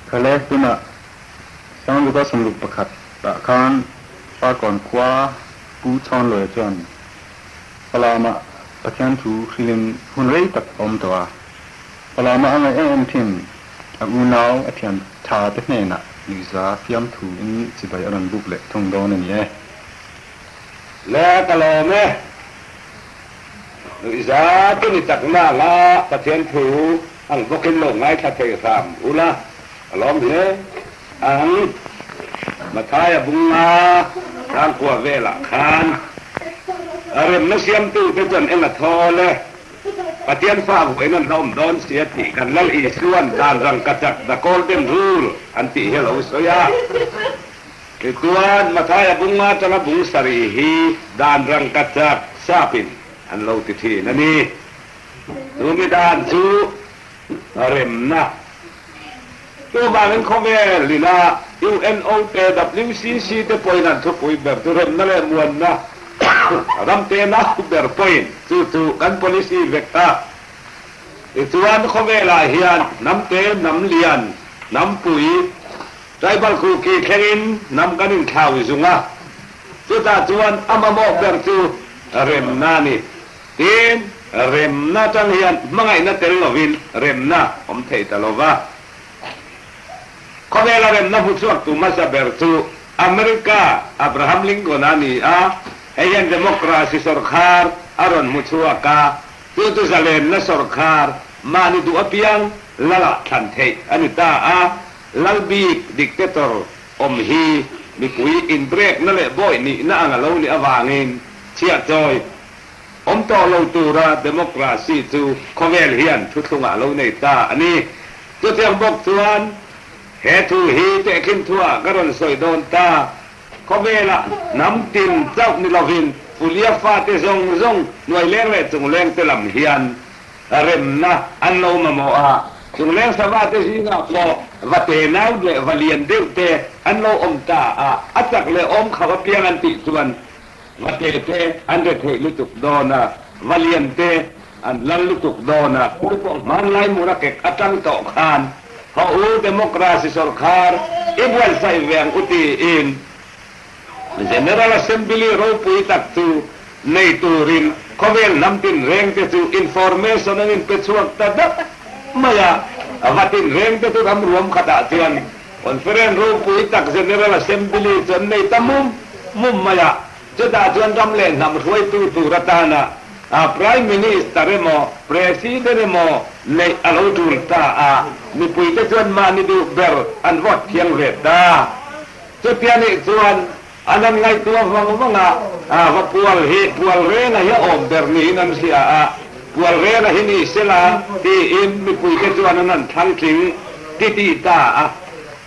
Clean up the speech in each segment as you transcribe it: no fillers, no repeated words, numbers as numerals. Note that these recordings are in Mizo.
Khale tunah Sangluka 61 ah khan Farkawn khua Pu Chawnluaia chuan Falamah Pathian thu hrilhin hun rei tak a awm tawh a. Falamah a ngaih em em thin a unau a thian tha te hnenah nuihza fiamthu in chibai a rawn buk leh thung dawn a ni e. Le ka lawm e. Nuihza chu ni tak na anga Pathian thu ang bawkin lo ngaithla thei hram ula ka lawm hle ang. Mathaia bunga tlangkua velah khan remna siamtute chuan eng a thawl e. Pathian fa vuain an hlawm dawn si a tih kan Lal Isuan dan rangkachak, the golden rule, an tih hi a lo sawi a. Tichuan, Mathaia bunga atanga bung sarih hi dan rangkachak sapin an lo ti thin a ni. Chumi dan chu remna. Chuvangin khawvel ina UNO te, WCC te pawhin an thupui ber chu remna leh muanna ram te nau ber pawhin chu chu kan policy vek a. Tichuan khawvelah hian hnam te, hnam lian, hnam pui, tribal kuki thlengin hnam kan inthlaui zung a. Chutah chuan a mamawh ber chu remna a ni. Tin, remna atang hian hmangaihna tel lovin remna awm thei ta lo va. Khawvela remna hmu chhuaktu hmasa ber chu America Abraham Lincoln a ni a, hei hian democracy sawrkhar a rawn hmu chhuak a, chu chu zalenna sawrkhar mahni duh apiang lala thlan theih a ni ta a, lal bik dictator awm hi mipui inbrekna leh bawih nihna ang a lo nih avangin chhiahchawi Awm tawh lo tura democracy chu khawvel hian thuthlungah lo nei ta a ni. Chutiang bawk chuan he thu hi tehkhin thuah ka rawn sawi dawn ta. Khawvelah hnam tin chauh ni lovin Pulia fate zawng zawng hnuaileng leh chungleng te lam hian remna an lo mamawh a. Chungleng sava te zingah pawh va tenau leh va lian deuh te an lo awm ta a, a chak leh awm kho apiang an tih chuan Va te te an re theih lutuk dawn a, va lian te an lal lutuk dawn a. Pu pawh hmanlai mura kek atang tawh khan haw u democracy sawrkhar i buatsaih ve ang u tiin General Assembly ropui tak chu nei turin khawvel hnam tinreng te chu information an inpe chhuak ta dap mai a, va tinreng te chu ram ruam khatah chuan Conference ropui tak General Assembly chu an nei ta mum mum mai a, chutah chuan ram leh hnam hruaitu tur atana Prime Minister emaw President emaw neih a lo tul ta a, mipuite chuan mahni duh ber an vote thiang ve ta. Chutia nih chuan an han ngaihtuah vang vang a, va pual hi pual renga hi a awm ber niin an hria a, pual renga hi ni sela tiin mipuite chuan an han thlang tling titih ta a.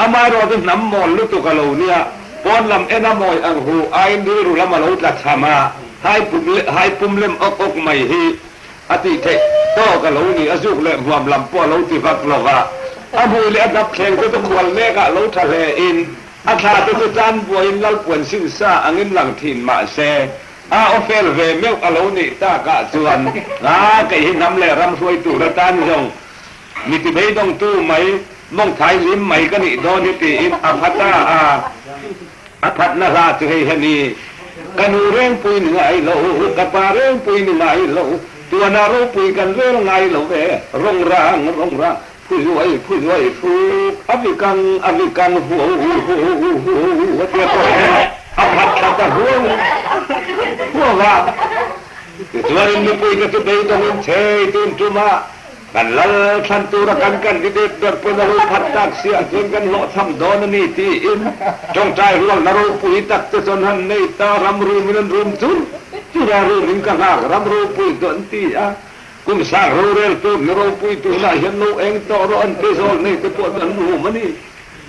Amaherawh chu hnam mawl lutuk a lo nia, pawn lam en a mawi ang hu aiin rilru lam a lo tla cham a, hai pum hai pum lem awk awk mai hi a tih theih tawk a lo ni, a zuk leh hmuam lam pawh a lo ti vak lo va, a hmui leh a hnap thleng te chu khual mek ah lo tha hle in, A thla te chu tan buaiin Lalpuan sin sa angin lang thin mah se, a aw fel ve meuh a lo nih takah chuan a kei hi hnam leh ram hruai tur atan zawng mi ti beidawngtu mai mawngthai lim mai ka nih dawn hi tiin a phat a, a a phatna hla chu hei hi a ni, Ka nu rengpui ni ngai lo, ka pa rengpui ni ngai lo, tuana ropui kan rel ngai lo ve, rawng rang rawng rang. Phu zuai phu zuai hruk a vi kang a vi kang huau huau huau a tia pawh hian a phat thla ta huau huau a. Tichuanin mipuite chu beidawngin chei tun tum a, kan lal thlan tura kan candidate ber pawn a lo phat tak siah chuan kan hlawhchham dawn a ni tiin tawngtai rualna ropui tak te chuan han nei ta, ram rumin an rum chur chur a, rumin ka nghak ram ropui chu an ti a. Kum sang roreltu mi ropui tunah hian lo eng tawh rawh an ti zawl nei te pawh chu an rum a ni.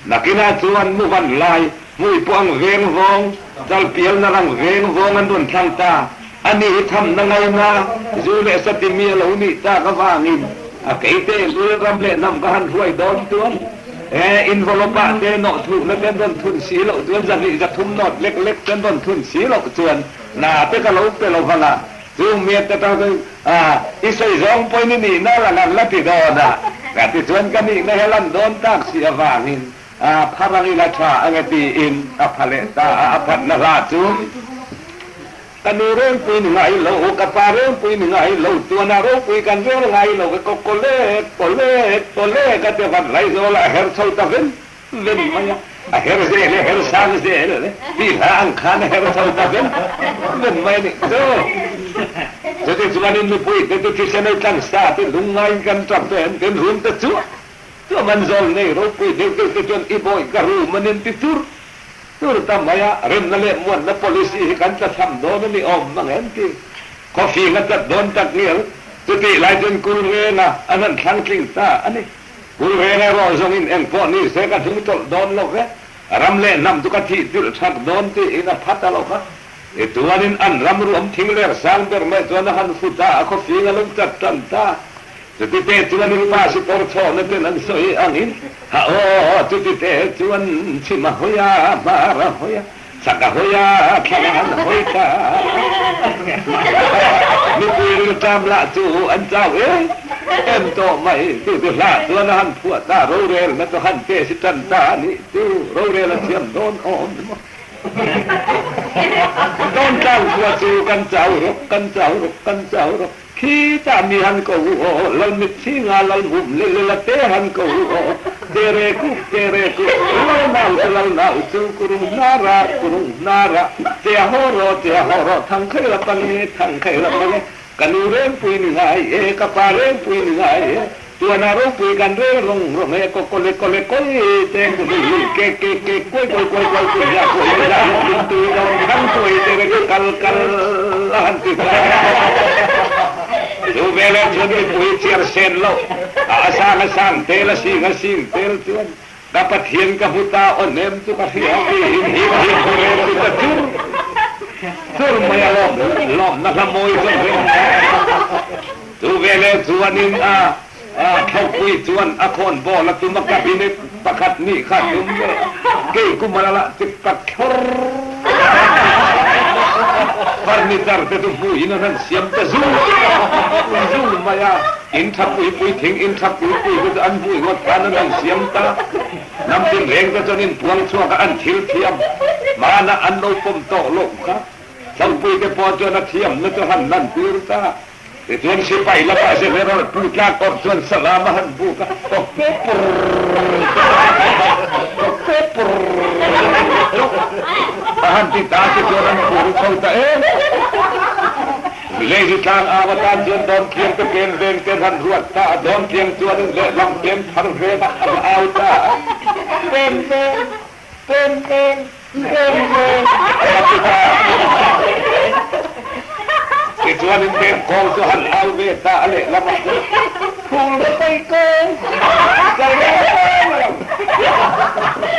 Nakinah chuan mu van lai, hmui pawh ang veng vawng, chal pialna rang veng vawng an rawn thlang ta. A ni hi thamna ngaina, zu leh sa timi a lo nih tak avangin a keite lul ram leh hnam ka han hruai dawn chuan e envelope ah te nawh thuhna te an rawn thun si loh chuan zahnih zathum nawt lek lek te an rawn thun si loh chuan na te ka lo pe lo vang a. Chu miat te tang chuan, A, i sawi zawng pawhin i nihna lang an la ti dawn a. Ka ti chuan ka nihna hi a lan dawn tak si avangin phar ang ila tha ang e tiin a pha leh ta a, a phatna hla chu Ka nu rengpui ni ngai lo, ka pa rengpui ni ngai lo, tuana ropui kan rel ngai lo, ka kawlek, kawlek, kawlek a ti vat Laizawl a her chho ta ven ven mai a, a her zel e, her sang zel e tih hla ang khan a her chho ta ven ven mai a nih chu. Chuti chuanin mipui te chu thisen ei tlang sa te lungngaiin kan tap em ten rum te chuah chuah man zawl nei ropui deuh deuh te chuan i bawih ka rum an inti chur chur ta mai a, remna leh muanna policy hi kan tla cham dawn a ni awm mang em ti khawfing a chat dawn tak ngial chutih lai chuan kul renga an han thlang tling ta a ni. Kul reng erawh zawngin eng pawh ni se ka hnung tawlh dawn lo ve, ram leh hnam chu ka thih tirh chak dawn tiin a phat a lo kha. I tuanin an ram ruam thing ler sang ber mai chuan a han fu ta a, khawfing a lo chat tan ta. Chuti te chuan in pa sikawr chhawhna ten an sawi angin, Ha aw, chuti te chuan chhim a hawi a, hmar a hawi a, Chak a hawi a, thlang a han hawi ta. Mipui rilṭam lah chu an chau em em tawh mai. Chu chu hla chuan a han phuah ta, rorelna chu han pe si tan ta a nih chu, rorel a thiam dawn awm emaw. Dawn tlang khua chu kan chau rawk, kan chau rawk, kan chau rawk. Khi tah mi han ko u aw, lal mitchhinga lal mum le lela te han ko u aw, tere kup tere kup, lal nau chu lal nau chu, kurung hnara kurung hnara, tia haw rawh tia haw rawh, thang khaih la pang e, thang khaih la pang e, ka nu rengpui ni ngai e, ka pa rengpui ni ngai e, tuana ropui kan rel rawng rawng e, kaw kawle kawle kawi te kuli ke ke ke kuai kuai kuai kuai kuai ya kuai ya lung tui dawn thang kuai te re kal kal a han ti ta. Chu veleh chuan mipui chiar sen lo a a sang a sang tel a sing a sing tel chuan ka Pathian ka hmu ta aw nem chu ka hria tiin him him hu reng chu ta chur chur mai a lawm lawmna hla mawi chuan reng ta. Chu veleh chuanin a Thawkpui chuan a khawn ball a tum a, cabinet pakhat nih kha a tum leh kei kum a la chik tak thlawr. Furniture te chu hmuhin an han siam ta zung zung mai a, in tha pui pui thing in tha pui pui te chu an hmui ngawt khan an han siam ta. Hnam tinreng te chuan inpuang chhuak a, an thil thiam hmanah an lo pawm tawh loh kha. Thawkpui te pawh chuan a thiamna chu han lantir ta. Tichuan sipai lamah General Pu Tlakawp chuan salam a han buk a, Ka pe purr ka pe purr a han ti ta tichuan an phur chho ta em. Village tlang au atan chuan Dawntliang te pen veng te an han ruat ta a, Dawntliang chuanin lehlam pen thar vengah a va au ta a, Pen veng, pen veng. Tichuan in pem kawng chu han au ve ta a lehlam ah chuan Phul ru pai kawng, zal rang rang a lang,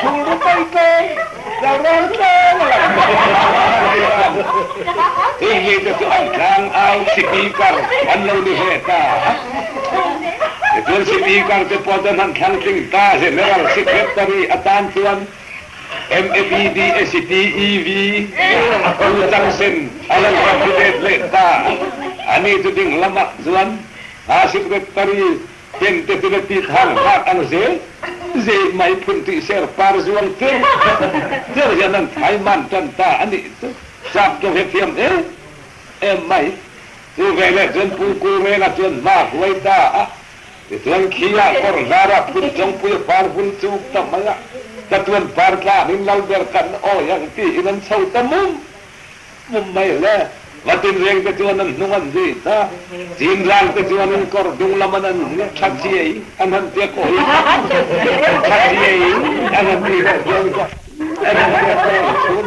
Phul ru pai kawng, zal rang rang a lang. Chung mite chu an tlang au speaker an lo ni ve ta a. Tichuan speaker te pawh chuan han thlang tling ta General Secretary atan chuan MEDSTEV Pu Chang Sen a lo candidate leh ta. Ani chu ding lamah chuan a secretary pen te chu la ti thang nghak ang zel zel mai phun tih ser par zuang cher cher hian an thai man tan ta a nih chu. Sap chu hrethiam em em mai. Chu veleh chuan Pu Kulrenga chuan hma a hruai ta a. Tichuan khi-ah kawr hlarah phun chawngpui a par vul chuk ta mai a, chatuan par tlanin Lalber kan awi ang tiin an chho ta mum mum mai le. Vatin reng te chuan an hnung an zui ta, chin ral te chuan an kawr dung lam an an tha chiai an han tia kawi tha chiai an han ti leh chuan an han tia kawi chhun.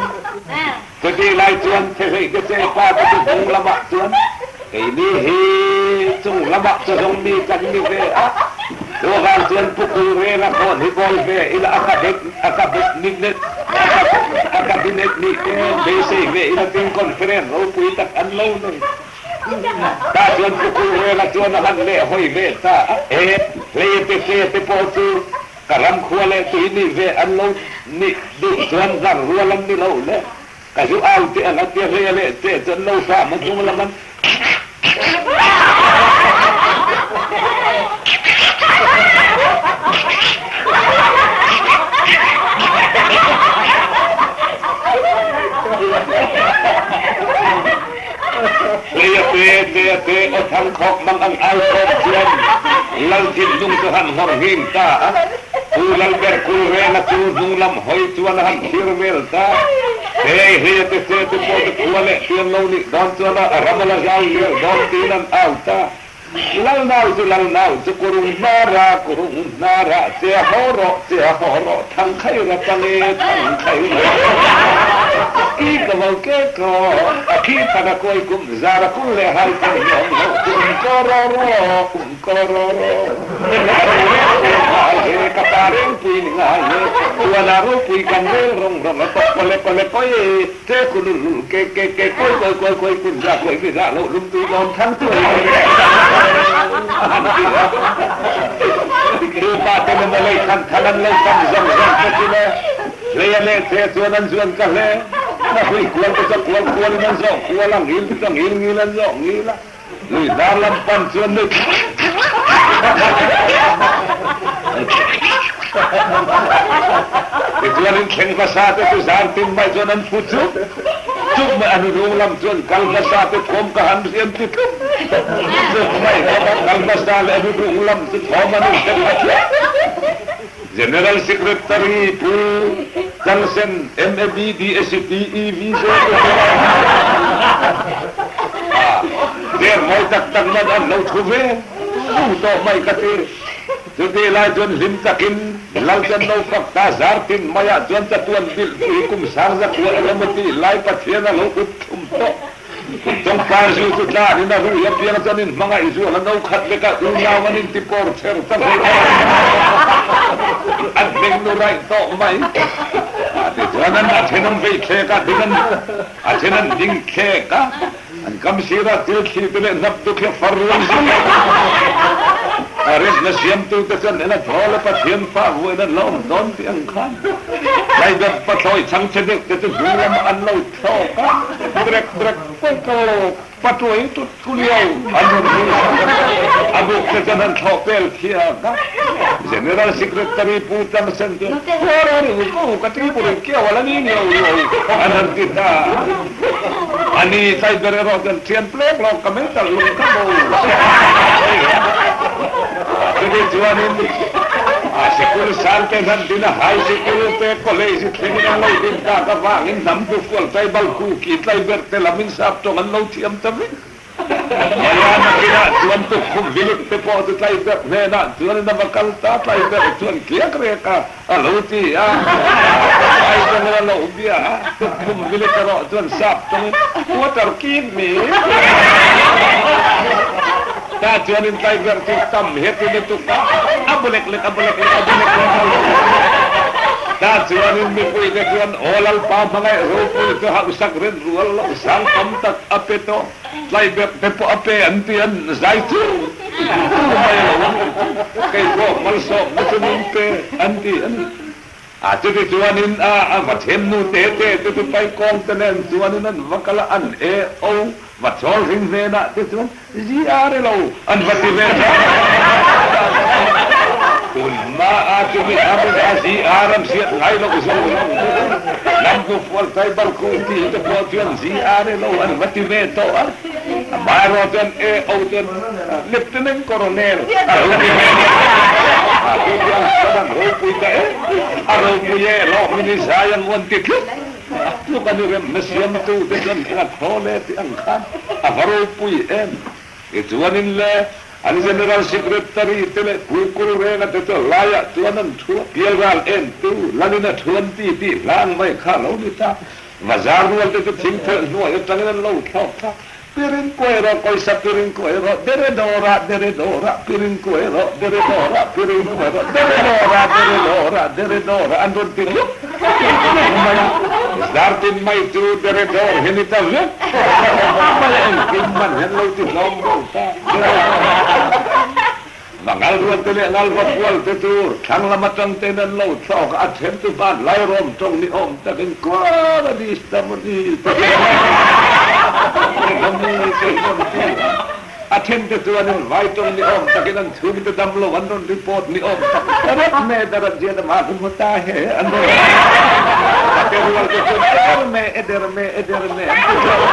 Chutih lai chuan thehlei te che pa te chu hnung lamah chuan keini hi chung lamah chu zawng mi kan ni ve a, chuvang chuan Pu Kulrela khawn hi bawl ve ila a ka bet a ka bet ninet a cabinet nih te beisei ve ila tin conference ropui tak an lo nei. Tah chuan Pu Kulrela chuan a han leh hawi ve ta a, e hlei te che te pawh chu Ka ram khua leh tui nih ve an lo nih duh chuan hnar rual an ni lo le. Ka zu au teh ang a tia hle leh che chu an lo hram a hnung lam an han nghawr nghing ta a. Pu Lalber Kulrenga chu hnung lam hawi chuan a han thlir vel ta. Hei hei a te che te pawh chu khua leh tuan lo nih dawn chuan a ram a la zau zel dawn tiin an au ta. Lal nau chu lal nau chu kurung hnara kurung hnara che a haw rawh che a haw rawh thang khai ra chang e thang khai ra i ka vo ke ko a khi thak a kawi kum zar a kul leh hai thei hlawm lo chu um ko ro ro um ko ro ro ka ro reng pui ngai he ka pa reng pui ni ngai he tuan a ropui kan rel rawng rawng a kawp kawle kawle kawi e. Che ku lul lul ke ke ke kawi kawi kawi kawi kun za kawi mi za lo lum tui dawn thang chu a han ti a. Nupa te nena lei than than an lo kam zawng zawng te chu le hlei a leh che chuan an zuan ka hle. Na hui kual te chu kual kual in an zawh kual a, ngil te chu ngil ngil an zawh ngil a. Lui hnar lam pan chuan nui Tichuan in thleng hmasa te chu zar tin mai chuan an fu chup chup mai a hnunung lam chuan kal hmasa te thawm ka han rian ti tlup tlup mai bawk a, kal hmasa leh a hnunung lam chu thawm an inhre pha thliah. General Secretary Pu Chalsen MABDSTEVZ Der mawi tak tak man an lo thu ve u tawh mai ka ti. Chutih lai chuan hlim takin Lal chuan lo fak ta zar tin maiah chuan chatuan bilh pui kum sang zakua eng emaw tih lai Pathian a lo up thlum tawh. Tawngpar zu chu tlan in a rui apiang chuan in hmangaih zual a no khat vek a, unau an inti pawr cher ta hle kha an hming nu raih tawh mai. Tichuan an a thenawm vei thlek a, ding an a then an ding thlek a, an kam sirah thil thli te leh hnap duk hi a far rual zui a. A remna siamtu te chuan en a thawl a Pathian fa vuain an la awm dawn tih ang khan Laidawt pathlawi chhangchhe deuh te chu hnung lamah an lo Thlawk a, brek brek pawi ka lo patuai tut thu lio an rawn hmu a, a buk te chuan han thlawh pel thiak a. General Secretary Pu Tang Sen chuan, Huara ri u ko ka ti bur in kiau ala ni nio lo an han ti ta a. A ni tlai ber erawh chuan thian plek lo ka mei talh lung kha bo. Chutih chuanin a sikul sang te hlan din a high sikul te college thlengin an lo din tak avangin hnam hnufual tribal kuki tlaiber te lamin sap tawng an lo thiam ta vek. Maiana kinah chuan tukkhum vilik te pawh chu tlaiber hnenah chuanin a va kal ta, tlaiber chuan kiak rek a a lo ti a, vai tawngin a lo bia a, tukkhum vilik erawh chuan sap tawngin water give me. Tah chuanin tlaiber chu tam het in a tuk a, a bu lek lek, a bu lek lek, a bu lek lek a lo ti a. Tah chuanin mipuite chuan aw Lalpa hmangaih ropui chu hauhsak ren rual loh sang tam tak a pe tawh, tlaiber te pawh a pe an ti an zai chur chur mai lo ang, kei pawh malsawmna chu min pe an ti a ni. A chuti chuanin a a va then nu te te te chu paikawng te nen chuanin an va kal a, an e o va chawl hring hnenah te chuan zi a re lo an va ti ve tha. Tun hma a chumi amin a zi a ram hriat ngai loh zawng zawng te chu lam hnu fual tribal ku ti te pawh chuan zi a re lo an va ti ve tawh a. Amaherawh chuan e o chuan Lieutenant Colonel a lo ti ve tawh a. Chu chuan sadan ropui ta em a ropui e lawk min i zai ang u an ti tlut tluk a ni rem na siamtu te chuan eng a thaw le tih ang khan a va ropui em. Tichuanin le an General Secretary te leh Pu Kulrenga te chu laiah chuan an thu a, Pialral entu Lalin a thuan ti tih hlang mai kha a lo ni ta. Bazar rual te chu thing phelh hnuai atangin an lo thlawk kha. Piring kuai rawh kawisa piring kuai rawh dere dawrah dere dawrah piring kuai rawh dere dawrah piring kuai rawh dere dawrah dere dawrah dere dawrah an rawn ti hlup hlup mai a. Zar tin mai chu dere dawr hi ni ta vek mai a engkim man hian lo ti hlawm bo ta dere dawr. Va ngal rual te leh ngal va fual te chu thlang lam atang ten an lo thlawk a, a then chu van lai rawm tawng ni awm takin kuar a ni stam a ni te a then te chuan in vai tawng ni awm takin an chhung te dam lo an rawn report ni awm tak rat me darat zia dam ah hmu ta he an rawn te rual te chuan eder me eder me eder me an ti thlawk.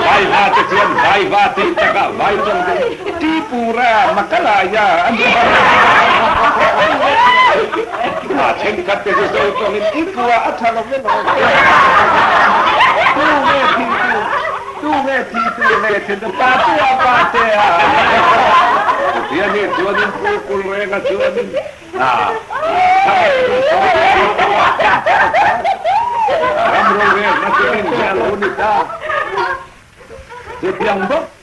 Vaiva te chuan vaiva tih takah vai tawng te Tripura Makalaya an ti a, thenkhat te chu zo tawngin i kua a tha lo ve lo. Tu nge thi tu, tu nge thi tu nge then tu pa tu a pa te a. Chutia ni chuanin Pu Kulrenga chuanin Ram rorelna chu engzah lo ni ta? Chutiang bawk.